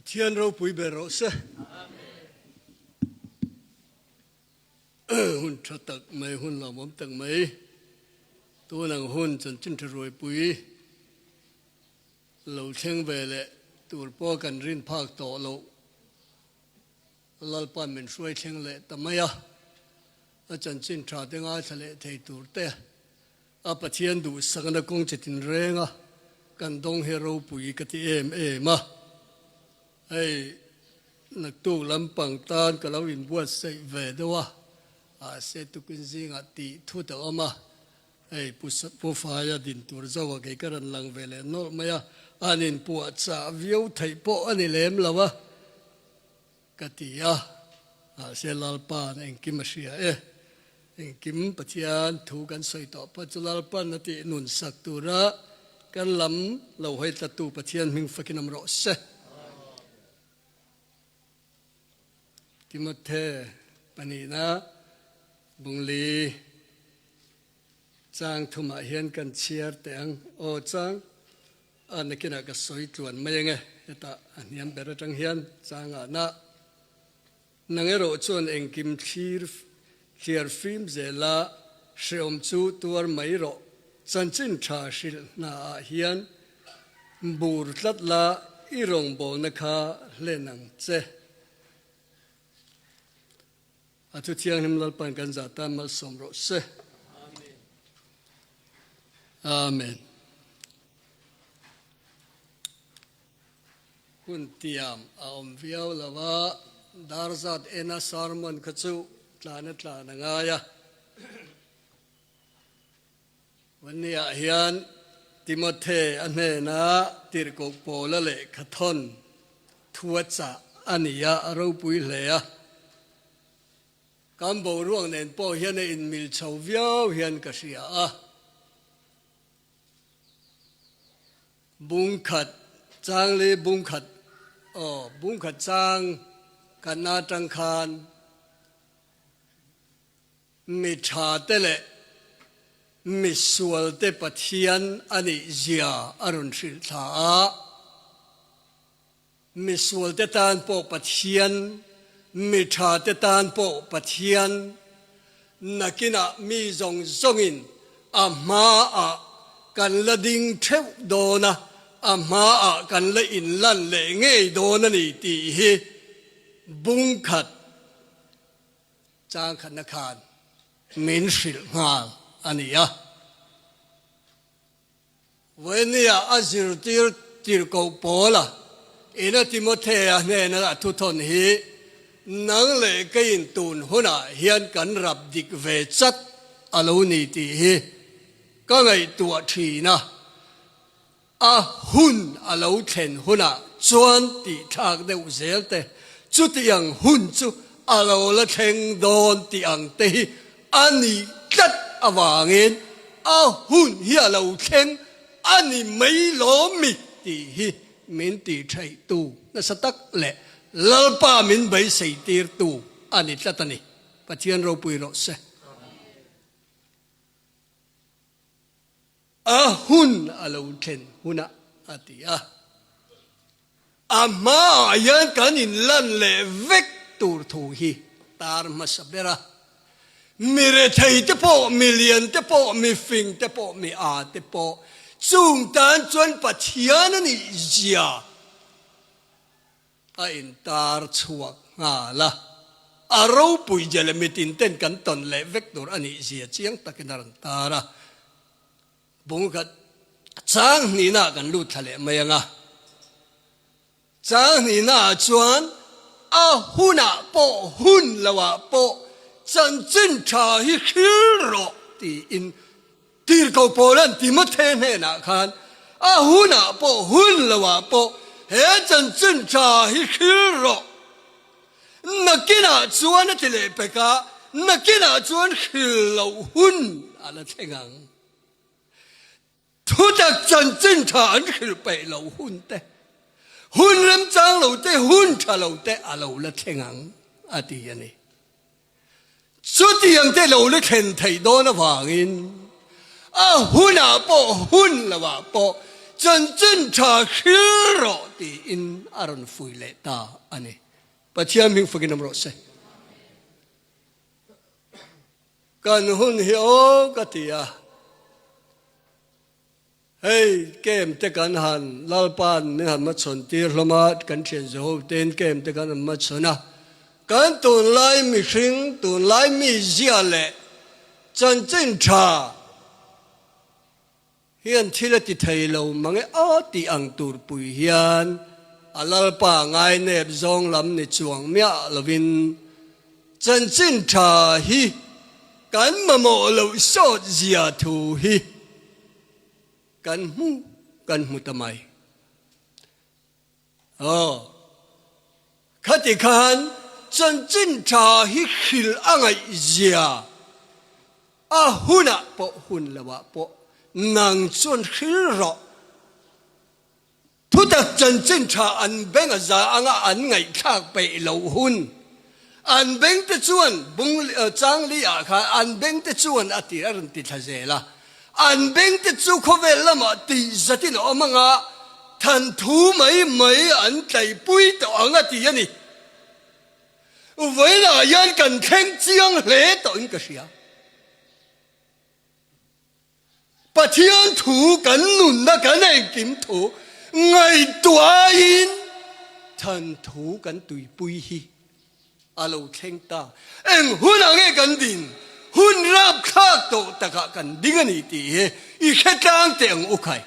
Pathian ropui ber rawh se. Hun tha tak mai, hun lawmawm tak mai, tun ang hun chanchin tha ruaipui lo thleng ve leh tur pawh kan rin phak tawh loh Lalpan min hruai thleng leh ta mai a, a chanchin tha te ngaithla leh thei tur te a Pathian duhsakna kawng chi tinreng a kan dawng hi ropui ka ti em em a. Hei naktuk lampang tan ka lo inbuatsaih ve deuh a, mahse tukin zingah tih thut a awm a, hei Pu Pu Faia din tur zo a kei ka rawn lang ve leh nawlh mai a, an inpuahchah viau theih pawh a ni lem lo a ka ti a, mahse Lalpa'n engkim a hria e, engkim Pathian thu kan sawi tawh pawh chu Lalpa'n a tih nun sak tura kan lam lo hawi tlatu Pathian hming fakin awm rawh se. Timothe pahnihna bungli chang thumah hian kan chhiar teh ang. Aw chang a nakinah ka sawi tluan mai ange hetah a hniam ber atang hian changah na nang erawh chuan engkim thlir thliar fim zela hreawm chu tuar mai rawh chanchin tha hrilh hna ah hian bur tlat la i rawngbawlna kha hlen ang che. A thu thianghlim Lalpan kan zah tan malsawm rawh se. Amen. Hun tiam a awm viau lo a, dar zat ena sermon kha chu tlan a tlan a ngai a. Vanniah hian Timothe a hnena tirhkoh Paula lehkha thawn thu a chah a ni a, a ropui hle a. Kan boruak nen pawh hian a inmil chho viau hian ka hria a. Bungkhat chang leh bungkhat aw bungkhat chang kan atang khan Mi tha te leh mi sual te Pathian a nih zia a rawn hrilh thla a. Mi sual te tan pawh Pathian, mi tha te tan pawh Pathian, nakinah mi zawng zawngin a hmaah kan la ding theuh dawn a, a hmaah kan la inlan leh ngei dawn a ni tih hi bungkhat Changkhatna khan min hrilh nghal a ni a. Vawinia a zirtir tirhkoh Paula ina Timothea hnena a thuthawn hi nang leh keiin tun hunah hian kan rap dik ve chat a lo ni tih hi ka ngaihtuah thin a. A hun a lo thlen hunah chuan tih thlak deuh zel te, chutiang hun chu a lo la thleng dawn tih ang te hi a ni tlat avangin a hun hi a lo thleng a ni mai lawm mi tih hi min tih theihtu nasa tak leh Lalpa min beiseitirtu a ni tlat a ni. Pathian ropui rawh se. A hun a lo thlen hunah a ti a. A hmaah hian kan inlan leh vek tur thu hi tar hmasa ber a. Mi rethei te pawh, mi lian te pawh, mi fing te pawh, mi a te pawh chung tan chuan Pathian a nih zia A intar chhuak nghal a, a ropui zia leh mitin ten kan tawn leh vek tur a nih zia chiang takin a rawn tar a. Bungkhat chang hnihna ah kan lut thla leh mai ang a, chang hnihna ah chuan a hunah pawh hun loah pawh chanchin tha hi hril rawh tiin Tirhkoh Paula'n Timothe hnenah khan, A hunah pawh, hun loah pawh he chanchin tha hi hril rawh. Nakinah chuan a ti leh pek a, nakinah chuan hril loh hun a la thleng ang. Thutak chanchin tha an hril peih loh hun te, hun remchang lo te, hun tha lo te a lo la thleng ang, a ti a ni. Chutiang te lo la thlen theih dawn avangin a hunah pawh hun lohah pawh chanchin tha hril rawh tiin a rawn fui leh ta a ni. Pathian hming fakin awm rawh se. Kan hun hi aw ka ti a. Hei kem te kan han Lalpa'n min han hmachhawn tir hlawm a, kan thian Jehovah te'n kem te kan han hmachhawn a. Kan tunlai mihring, tunlai mizia leh chanchin tha hian thil a ti thei lo mang e aw tih ang tur pui hian a Lalpa ngainep zawng lam ni chuang miah lovin chanchin tha hi kan mamawh loh sawt zia thu hi Kan hmu kan hmu ta mai. Aw, khati khan chanchin tha hi hrilh a ngaih zia a hunah pawh hun lohah pawh nang chuan hrilh rawh. Thutak chanchin tha an beng a za anga an ngaihthlak peih loh hun an beng te chuan bung changli ah khan an beng te chuan a ti a rawn ti thla zel a, an beng te chu khawvel lamah tih zatin a awm anga than thu mai mai an tlaihpui tawh ang a ti a ni. Vawiinah hian kan thleng chiang hle tawhin ka hria. Pathian thu kan nunna kan engkim thu ngaihtuahin than thu kan tuipui hi a lo thleng ta. Eng hun ang nge kan din? Hun rapthlak tawh takah kan ding a ni tih hi i hre tlang teh ang u khai.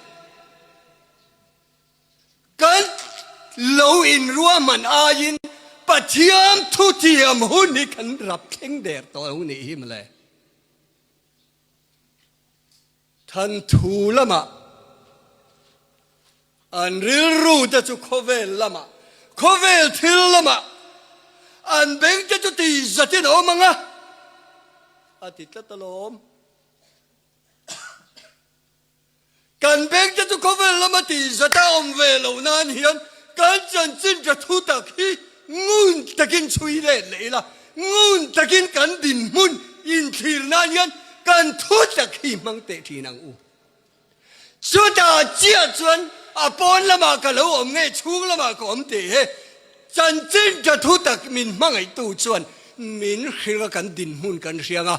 Kan lo inruahman aiin Pathian thutiam hun hi kan rap thleng der tawh ang nih hi mawle. Thanthu lamah an rilru te chu khawvel lamah, khawvel thil lamah an beng te chu ti zatin a awm ang a, a ti tlat alawm. Kan beng te chu khawvel lama ti zata awm ve loh nan hian kan chanchin tha thu tak hi ngun takin chhui let leh ila, ngun takin kan dinhmun inthlir nan hian kan thu tak hi hmang teh thin ang u. Chutah chiah chuan a pawn lamah ka lo awm nge chhung lamah ka awm teh he chanchin tha thu tak min hmangaihtu chuan min hrilh a kan dinhmun kan hriang a,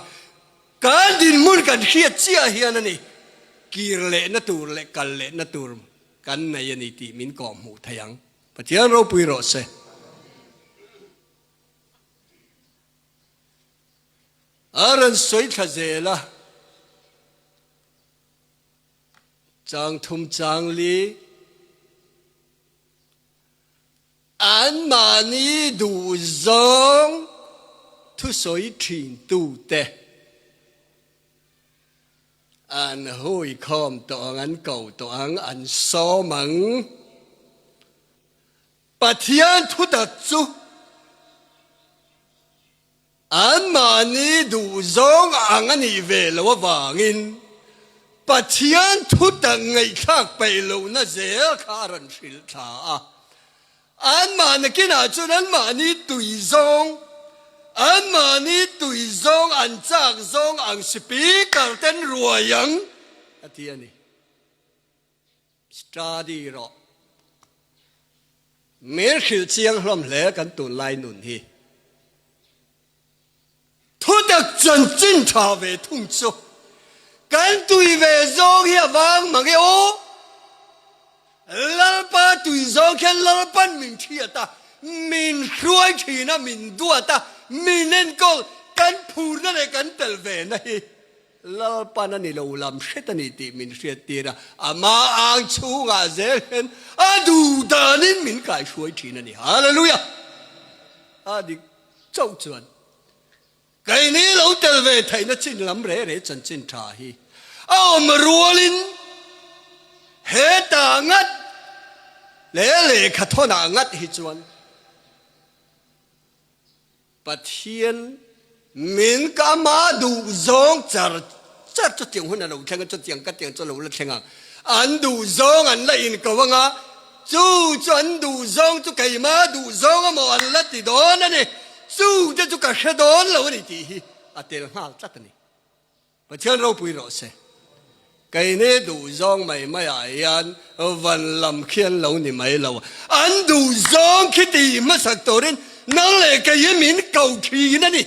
Kan dinhmun kan hriat chiah hian a ni, kir lehna tur leh kal lehna tur kan nei a ni tih min kawh hmuh thei ang. Pathian ropui rawh se. A rawn sawi thla zel a, chang thum chang li. Anmahni duhzawng thusawi thintute an huikhawm tawh ang, an ko tawh ang, an sawm ang. Pathian thutak chu Anmahni duhzawng ang a nih ve loh avangin Pathian thutak ngaihthlak peih lohna zel kha a rawn hrilh thla a. Anmahna kinah chuan anmahni tui zawng, anmahni tui zawng, an chak zawng ang speaker ten ruai ang a ti a ni. Study rawh. Min hrilh chiang hlawm hle kan tunlai nun hi. Thutak chanchin tha ve thung chu kan tui ve zawng hi a vang mang e aw. Lalpa tui zawng khian Lalpan min thiat a, min hruai thin a, min duat a, min enkawl kan phurna leh kan tel ve na hi. Lalpan a ni lo lam hret a ni tih min hriattir a, amah ang chhungah zel hian a duh danin min kaihruai thin a ni. Hallelujah! A dik chauh chuan keini lo tel ve theihna chin lam reh reh chanchin tha hi a awm rualin hetah ngat leh lehkha thawnah ngat hi chuan Pathian min ka ama duh zawng char char chutiang hun a lo thleng a, chutiang ka tiang chu a lo la thleng ang. An duh zawng an la inko ang a, chu chu an duh zawng chu keima duh zawng amaw an la ti dawn a ni, chu te chu ka hre dawn lo a ni tih hi a tel nghal tlat a ni. Pathian ropui rawh se. Keini duhzawng mai maiah hian van lam khi an lo ni mai lo. An duhzawng khi tih hmasak turin nang leh kei hi min ko thin a ni.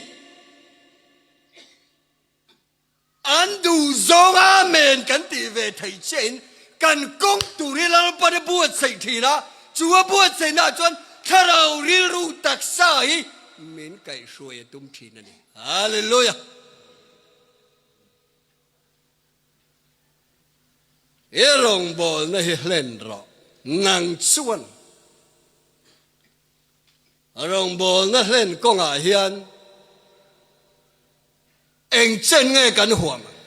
An duhzawng Amen kan tih ve theih chiahin kan kawng tur hi Lalpan a buatsaih thin a, chu a buatsaihnaah chuan thlarau rilru taksa hi min kaihhruai a tum thin a ni. Hallelujah! I rawngbawlna hi hlen rawh, nang chuan rawngbawlna hlen kawngah hian eng chen nge kan huam ang?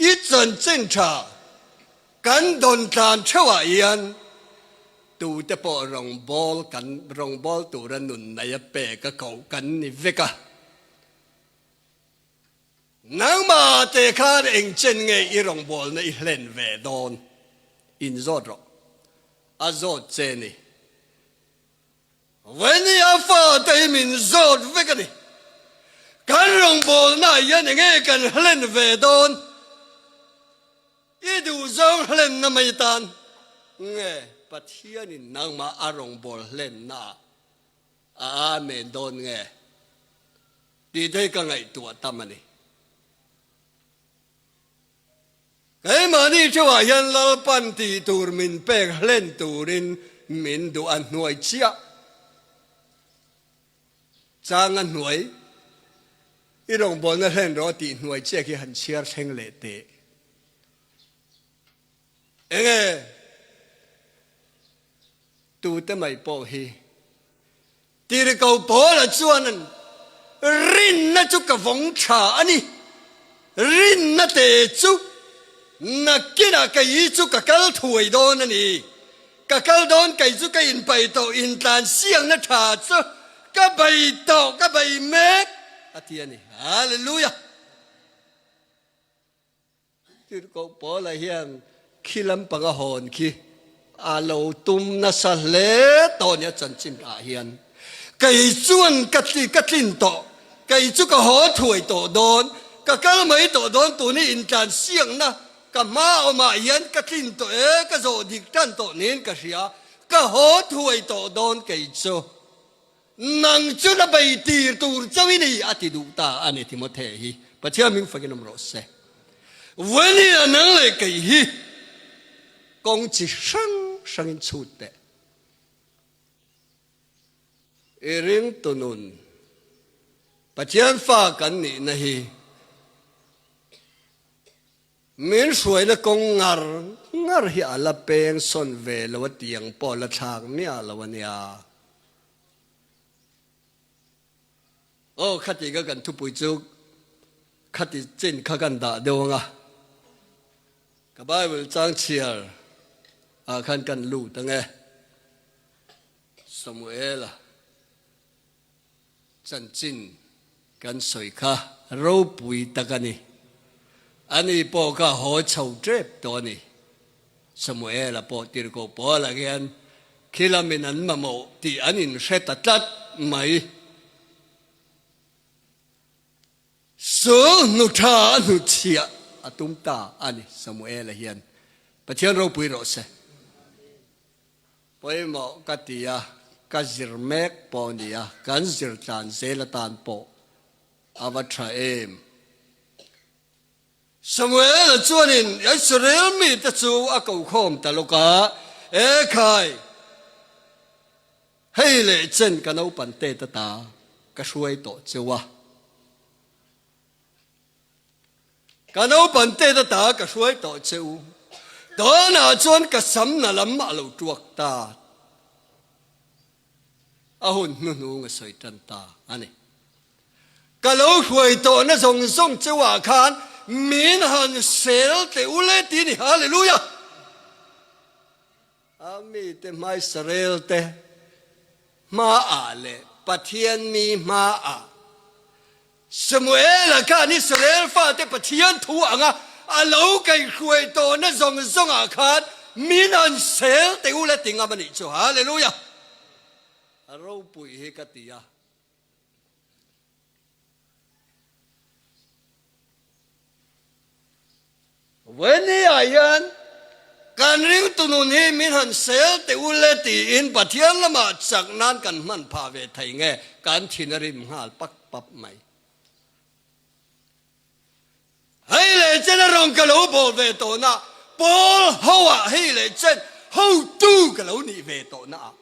I chanchin tha kan dawn tlan theuhah hian tute pawh rawngbâwl kan rawngbâwl tura nun nei a pek a koh kan ni vek a. Nangmah te khan eng chen nge i rawngbâwlna i hlen ve dawn? Inzawt rawh. A zawt che ni. Venia fate hi min zawt vek a ni. Kan rawngbawlnaah hian enge kan hlen ve dawn? I duhzawng hlenna mai tan nge Pathianin nangmah a rawngbâwl hlennaah a Amen dawn nge? Tih te hi ka ngaihtuah tam a ni. Keimahni theuhah hian Lalpan tih tur min pek hlen turin min duh a hnuai chiah. Chang a hnuai, i rawngbawlna hlen rawh tih hnuai chiah khi han chhiar thleng leh teh. Enge tute mai pawh hi Tirhkoh Paula chuan rinna chu ka vawng tha a ni, rinna te chu nakinah kei chu ka kal thuai dawn a ni, ka kal dawn kei chu ka inpaih tawh intlan siakna tha chu ka bei tawh ka bei mek a ti a ni. Hallelujah! Tirhkoh Paula hian khi lampang a hawn khi a lo tum nasa hle tawh nia chanchin ah hian. Kei chuan ka ka tlin tawh, kei chu ka haw thuai tawh dawn, ka kal mai tawh dawn tun hi intlan siakna ka hma awmah hian ka tlin tawh e, ka zawh dik tan tawh niin ka hria, ka haw thuai tawh dawn kei chu. Nang chu na bei tir tur chauh i ni, a ti duh ta a ni Timothe hi. Pathian hming fakin awm rawh se. Vawnia nang leh kei hi kawng chi hrang hrangin chhut teh. I ringtu nun Pathian fa kan nihna hi Min hruaina kawng ngar ngar hi a la peng sawn ve lo a tiang pawh a la thlak miah lo a nia. Aw khati ka kan thupui chu khati chin kha kan dah deuh ang a, ka Bible chang chhiar ah khan kan lut ang e. Samuela. Chanchin kan sawi kha ropui tak a ni. Ani pawh kha haw chho tep tawh a ni. Samuela pawh tirhkoh Paula hian khi lamin an mamawh tih an inhre ta tlat mai. Sul hnu tha a hnuchhiah a tum ta a ni Samuela hian. Pathian ropui rawh se. Pawimawh ka ti a, ka zir mek pawh a ni a, kan zir tlan zel atan pawh a va tha em. Samuel-a chuanin Israel mite chu a ko khawm ta lawk a, Ekhai, hei leh chen ka naupan tet ata ka hruai tawh cheu a. Ka naupan tet ata ka hruai tawh che u. Tunah chuan ka samna lam a lo tuak ta. A hun hnuhnung a sawi tan ta a ni. Ka lo hruai tawhna zawng zawng cheu ah khan min han sel teh u le ti ni. Hallelujah! A mite hmaisarel te hmaah leh Pathian mi hmaah Samuela khan Israel fate Pathian thu anga a lo kaihhruai tawhna zawng zawngah khan min han sel teh u la ti ngam a nih chu. Hallelujah! A ropui hi ka ti a. Vawinia hian kan ringtu nun hi min han sel teh u le tiin Pathian lamah chak nan kan hman phah ve thei nge kan thin a rim nghal pak pap mai. Hei leh chen a rawn ka lo bawl ve tawhna pawl ho ah hei leh chen hotu ka lo nih ve tawhna ah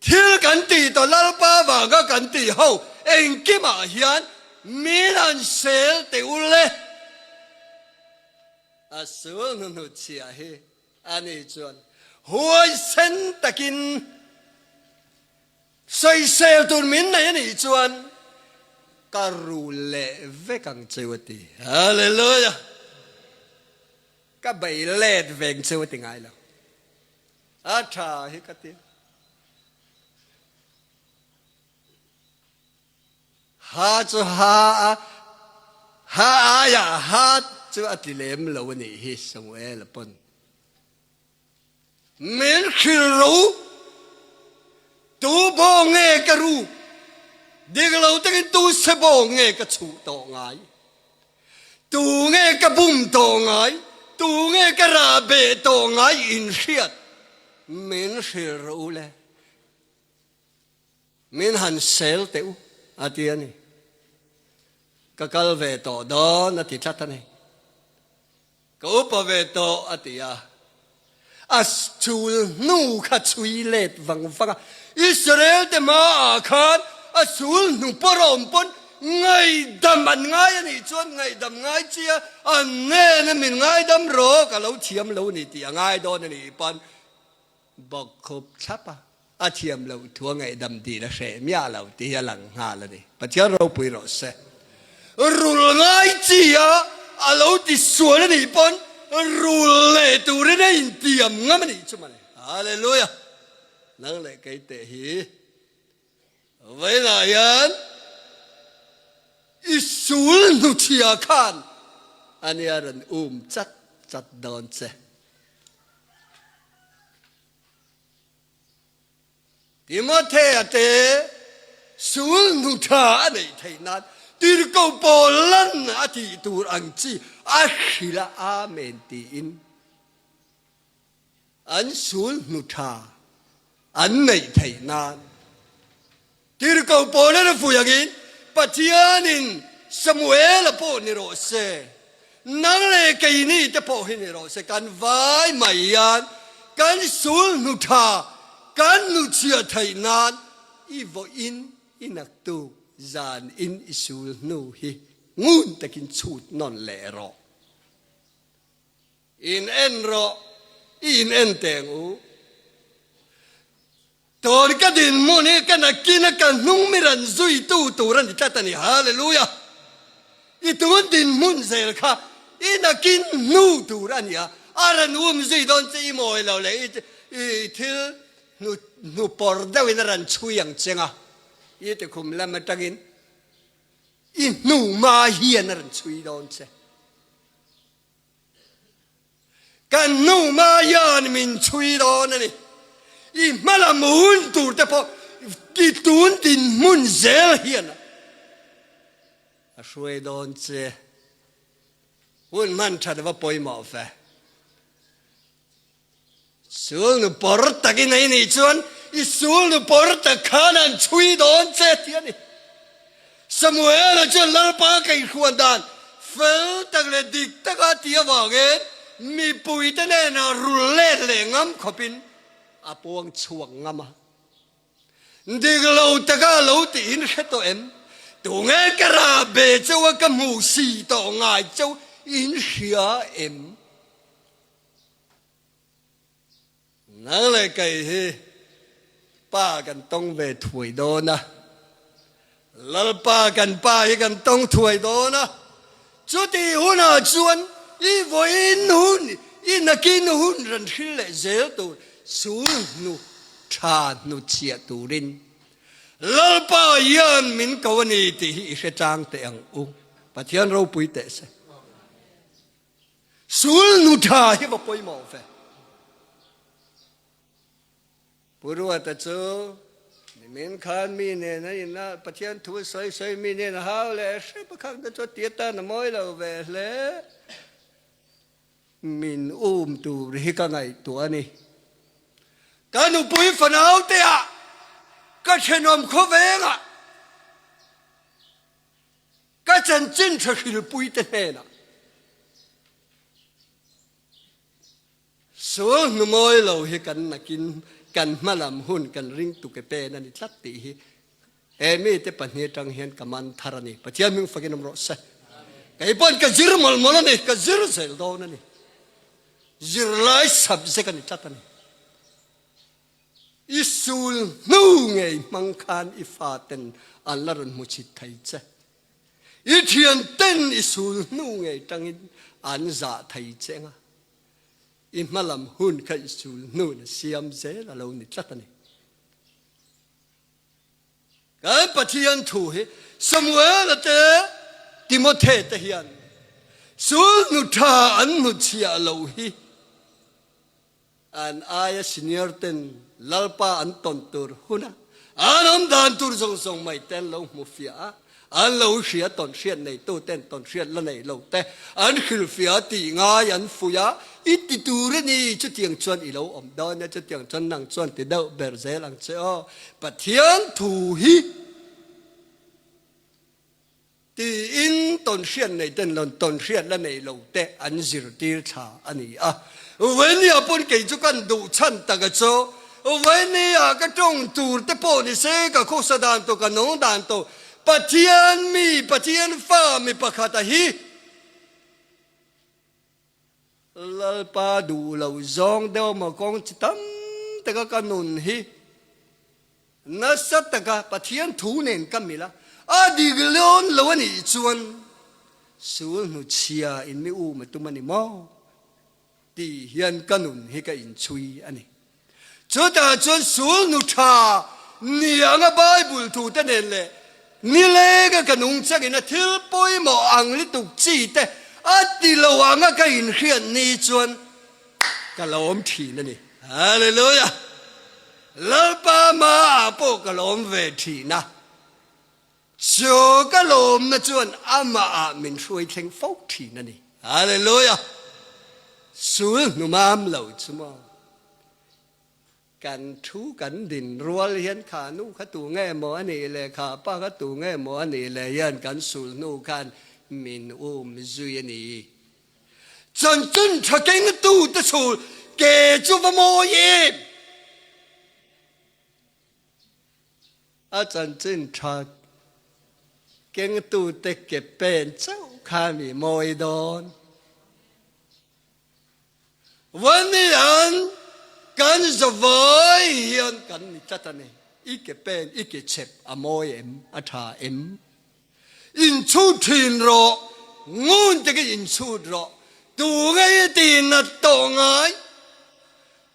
Thil kan tih tawh Lalpa vanga kan tih ho engkimah hian min han sel teh u le. A sul hnuhnu chhiah hi a ni chuan huaisen takin sawisel tur min nei a nih chuan ka rul leh vek ang cheu a ti. Hallelujah! Ka bei let veng cheu a ti ngai lo. A tha hi ka ti. Ha chu ha a, ha aiah ha chu a ti lem lo a nih hi Samuel a pawn. Min hrilh ro, tu bawng nge ka ruk, dik lo takin tu se bawng nge ka chhuh tawh ngai. Tu nge ka bum tawh ngai, tu nge ka rah beh tawh ngai inhriat min hrilh rawh u le, min han sel teh u a ti a ni. Ka kal ve tawh dawn a ti tlat a ni. Ka upa ve tawh a ti a. A chul hnu kha chhui let vang vang a. Israel te hmaah khan a chul hnu pawr a awm pawn ngaihdam an ngai a nih chuan ngaihdam ngai chia an hnena min ngaidam rawh ka lo thiam lo ni tih a ngai dawn a nih pawn bawkkhup thlap a. A thiam loh thu a ngaihdam dil a hreh miah lo tih hi a lang nghal a ni. Pathian ropui rawh se. Rul ngai chi a a lo ti sual a nih pawn rul leh turin a intiam ngam a nih chu mawle. Hallelujah! Nang leh kei teh hi vawiinah hian i sul hnuchhia khan a nia rawn um chat chat dawn che. Timothea te sulhnu tha a neih theih nan tirhkoh Paulan a tih tur ang chi a hrilh a, Amen tiin an sulhnu tha an neih theih nan Tirhkoh Paulan a fuih angin Pathianin Samuela pawh ni rawh se, nang leh keini te pawh hi ni rawh se, kan vai mai hian kan sulhnu tha kan nuchhiah theih nan i vawiin i naktuk zan in i sulhnu hi ngun takin chhut nawn leh rawh. In en rawh, i in en teng u. Tawn ka dinhmun hi ka nakin a ka hnung mi ran zuitu tur a ni tlat a ni. Hallelujah! I tun dinhmun zel kha i nakin hnu tur a ni a, a ran um zui dawn che i mawi lo leh i thil hnu pawr deuhin a ran chhui ang cheng a, i tikhum lam atangin i hnu hma hian a ran chhui dawn che. Kan hnu maian min chhui dawn a ni. I hmalam hun tur te pawh i tun dinhmun zel hian a hruai dawn che. Hun hman that va pawimawh fe. Sulnu pawr tak i nei nih chuan i sulnu pawr tak khan an chhui dawn che tih a ni. Samuela chuan Lalpa kaihhruan dan fel tak leh dik taka tih avangin mipuite hnenah rul let leh ngam khawpin a puang chhuak ngam a. Dik lo taka a lo tiin hre tawh em? Tunge ka rah be cheu a ka hmuh si tawh ngai cheu in hria em? Nang leh kei hi Pa kan tawng ve thuai dawn a, Lalpa kan Pa hi kan tawng thuai dawn a, chutih hunah chuan i vawiin hun, i nakin hun ran hril leh zel tur sul hnu tha hnu chhiah turin Lalpa hian min ko a ni tih hi i hre chang teh ang u. Pathian ropui teh se. Sul nu tha hi va pawimawh ve. Pu Ruata chu nimin khan mi nen a in a, Pathian thu sawi sawi mi nen a hau leh hrep a khang te chu a ti atan a mawi lo ve hle. Min um tur hi ka ngaihtuah a ni. Ka nupui fanau te ah, ka thenawm khawvengah, ka chanchin tha hrilpui te hnenah Sul hnu mawi lo hi kan nakin kan hmalam hun kan ring tuk e pen a ni tlat tih hi he mite pahnih atang hian ka man thar a ni. Pathian hming fakin awm rawh se. Kei pawn ka zir mawlh mawlh a ni, ka zir zel dawn a ni. Zirlai subject a ni tlat a ni. I sul hnu ngei hmang khan i faten an la rawn hmu chhit thei che. I thian ten i sul hnu ngei tangin an zah thei che anga i hmalam hun kha i sul hnu na siam zel a lo ni tlat a ni. Kan Pathian thu hi Samuela te Timothe te hian sul hnu tha an hnutchhiah lo hi An aia senior ten Lalpa an tawn tur huna an awm dan tur zawng zawng mai te an lo hmu fiah a, an lo hria tawn hriat neitu ten tawn hriat la nei lo te an hrilhfiah a tih ngai an fuih a, i ti tur a ni, chutiang chuan i lo awm dawn e, chutiang chuan nang chuan ti deuh ber zel ang che aw, Pathian thu hi. Tiin tawnhriat nei ten rawn tawnhriat la nei lo te an zirtir thla a ni a. Vainia pawn kei chu kan duh chhan tak a chu. Vainia ka tawng tur te pawh ni se ka khawsa dan tawh ka nung dan tawh Pathian mi Pathian fa mi pakhat a hi Lalpa duh lo zawng deuh maw kawng chi tam taka ka nun hi nasa taka Pathian thu nen ka mil a, a dik lawn lo a nih chuan sul hnuchhia in mi um a tum a ni maw tih hian ka nun hi ka inchhui a ni. Chutah chuan sulnu tha ni anga Bible thute nen leh nilenga ka nungchangin a thil pawimawh ang lutuk chi te a ti lo anga ka inhriat ni chuan ka lawm thin a ni. Hallelujah! Lalpa hmaah pawh ka lawm ve thin a. Chu ka lawmna chuan amahah min hruai thleng fo thin a ni. Hallelujah! Sul hnumam lo chu maw? Kan thu kan din rual hian kha nu kha tu nge maw a nih le, kha pa kha tu nge maw a nih le hian kan sul hnu khan min um zui a ni. Chanchin tha kengtu te chhul ke chu va mawi em? A chanchin tha kengtute ke pen chauh kha mi mawi dawn. Vanian kan zavai hian kan ni tlat a ni. I ke pen, i ke chep a mawi em, a tha em? Inchhut thin rawh, ngun takin inchhut rawh. Tu nge i tihnat tawh ngai?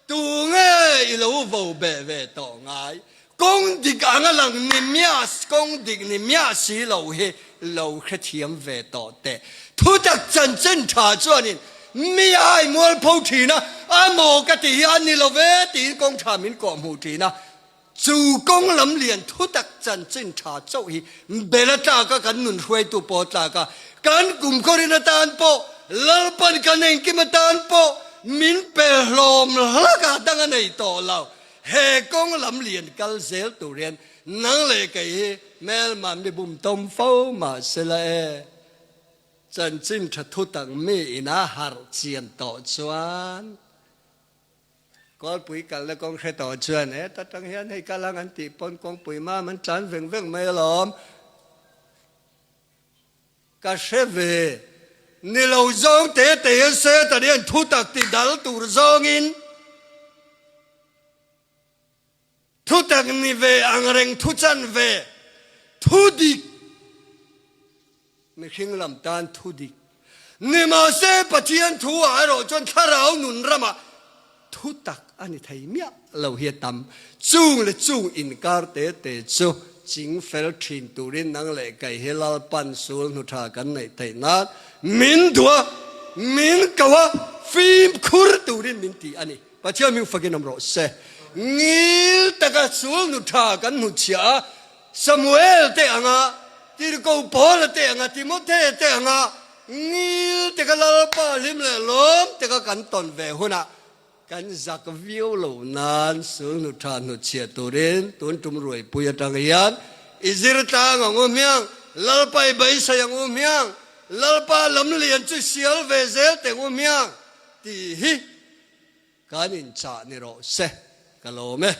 Tu nge i lo vo beh ve tawh ngai? Kawng dik anga lang ni miah, kawng dik ni miah si lo hi lo hrethiam ve tawh teh. Thutak chanchin tha chuanin mi ai mualpho thin a, a maw ka ti hi a ni lo ve tiin kawng tha min kawhhmuh thin a. Chu kawng lam lian thutak chanchin tha chauh hi bela tlaka kan nun hruaitu pawh tlaka kan kumkhawrin atan pawh Lalpan kan engkim atan pawh min pe hlawm hlak a dang a nei tawh lo. He kawng lam lian kal zel tur hian nang leh kei hi hmelma mi bum tawm fo mah sela e. Chanchin tha thutak mi ina harh chian tawh chuan Kawlpui kalna kawng hre tawh chuan heta tang hian hei kal ang an tih pawn kawngpui mam an tlan veng veng mai alawm. Ka hre ve. Ni lo zawng te te hian Satan hian thutak ti dal tur zawngin thutak ni ve ang reng thu chan ve thu dik Mihring lam tan thu dik ni mahse Pathian thu ah erawh chuan thlarau nun ramah thu tak a ni thei miah lo hi a tam. Chung leh chung inkar te te chu ching fel thin turin nang leh kei hi Lalpan sul hnu tha kan neih theih nan min duh a, min ko a, fimkhur turin min ti a ni. Pathian hming fakin awm rawh se. Ngil taka sul hnu tha kan hnuchhiah a, Samuel te anga, Tirhkoh Paula te anga, Timothea te anga ngil te. taka Lalpa hlim leh lawm taka kan tawn ve hunah kan zak viau lo nan sulhnu tha hnutchhiah turin tun tum ruaipui atang hian i zir tlang ang u hmiang, Lalpa i beisei ang u hmiang, Lalpa lamlian chu sial ve zel teng u hmiang tih hi kan inchah ni rawh se ka lawm e.